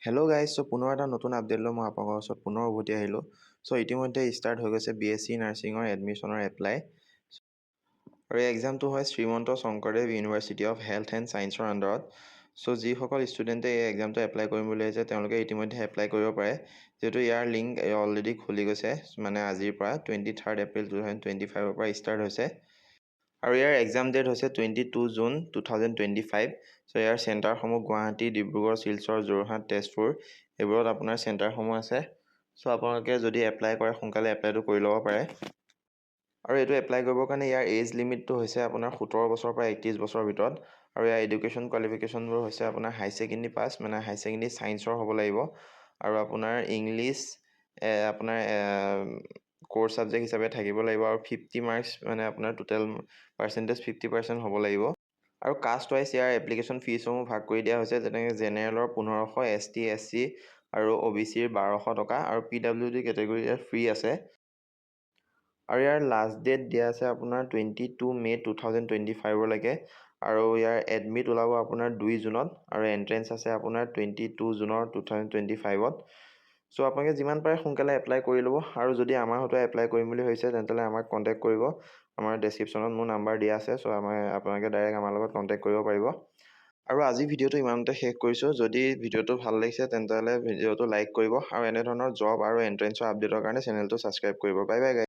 Hello' guys, চ' পুনৰ এটা নতুন আপডেট লৈ মই আপোনালোকৰ ওচৰত পুনৰ উভতি আহিলোঁ। চ' ইতিমধ্যে ষ্টাৰ্ট হৈ গৈছে বিএছচি নাৰ্ছিঙৰ এডমিশ্যনৰ এপ্লাই আৰু এই এক্সামটো হয় Srimanta Sankardev university of health and ছায়েন্সৰ আণ্ডাৰত। চ' যিসকল ষ্টুডেণ্টে এই এক্সামটো এপ্লাই কৰিম বুলি ভাবিছে, তেওঁলোকে ইতিমধ্যে এপ্লাই কৰিব পাৰে, যিহেতু ইয়াৰ লিংক অলৰেডি খুলি গৈছে। মানে আজিৰ পৰা 23rd April 2025ৰ পৰা ষ্টাৰ্ট হৈছে আৰু ইয়াৰ এক্সাম ডেট হৈছে 22 June 2025। চ' ইয়াৰ চেণ্টাৰসমূহ গুৱাহাটী, ডিব্ৰুগড়, শিলচৰ, যোৰহাট, তেজপুৰ এইবোৰত আপোনাৰ চেণ্টাৰসমূহ আছে। চ' আপোনালোকে যদি এপ্লাই কৰে, সোনকালে এপ্লাইটো কৰি ল'ব পাৰে। আৰু এইটো এপ্লাই কৰিবৰ কাৰণে ইয়াৰ এজ লিমিটটো হৈছে আপোনাৰ 17 বছৰৰ পৰা 31 বছৰৰ ভিতৰত। আৰু ইয়াৰ এডুকেশ্যন কোৱালিফিকেশ্যনবোৰ হৈছে আপোনাৰ হাই ছেকেণ্ডেৰী পাছ, মানে হাই ছেকেণ্ডেৰী ছায়েন্সৰ হ'ব লাগিব আৰু আপোনাৰ ইংলিছ আপোনাৰ ক'ৰ ছাবজেক্ট হিচাপে থাকিব লাগিব আৰু 50 মাৰ্কছ, মানে আপোনাৰ টোটেল পাৰ্চেণ্টেজ 50% হ'ব লাগিব। আৰু কাষ্ট ৱাইজ ইয়াৰ এপ্লিকেশ্যন ফিজসমূহ ভাগ কৰি দিয়া হৈছে, যেনেকৈ জেনেৰেলৰ 1500, এছ টি, এছ চি আৰু অ' বি চিৰ 1200 টকা আৰু পিডাব্লিউ ডি কেটেগৰী ইয়াত ফ্ৰী আছে। আৰু ইয়াৰ লাষ্ট ডেট দিয়া আছে আপোনাৰ 22 May 2025লৈকে আৰু ইয়াৰ এডমিট ওলাব আপোনাৰ 2 জুনত আৰু এণ্ট্ৰেঞ্চ আছে আপোনাৰ 22 জুনৰ 2025ত। চ' আপোনালোকে যিমান পাৰে সোনকালে এপ্লাই কৰি ল'ব আৰু যদি আমাৰ হতুৱাই এপ্লাই কৰিম বুলি ভাবিছে, তেনেহ'লে আমাক কণ্টেক্ট কৰিব। আমাৰ ডেছক্ৰিপশ্যনত মোৰ নাম্বাৰ দিয়া আছে। চ' আপোনালোকে ডাইৰেক্ট আমাৰ লগত কণ্টেক্ট কৰিব পাৰিব। আৰু আজি ভিডিঅ'টো ইমানতে শেষ কৰিছোঁ। যদি ভিডিঅ'টো ভাল লাগিছে, তেন্তে ভিডিঅ'টো লাইক কৰিব আৰু এনেধৰণৰ জব আৰু এণ্ট্ৰেঞ্চৰ আপডেটৰ কাৰণে চেনেলটো ছাবস্ক্ৰাইব কৰিব। Bye bye guys.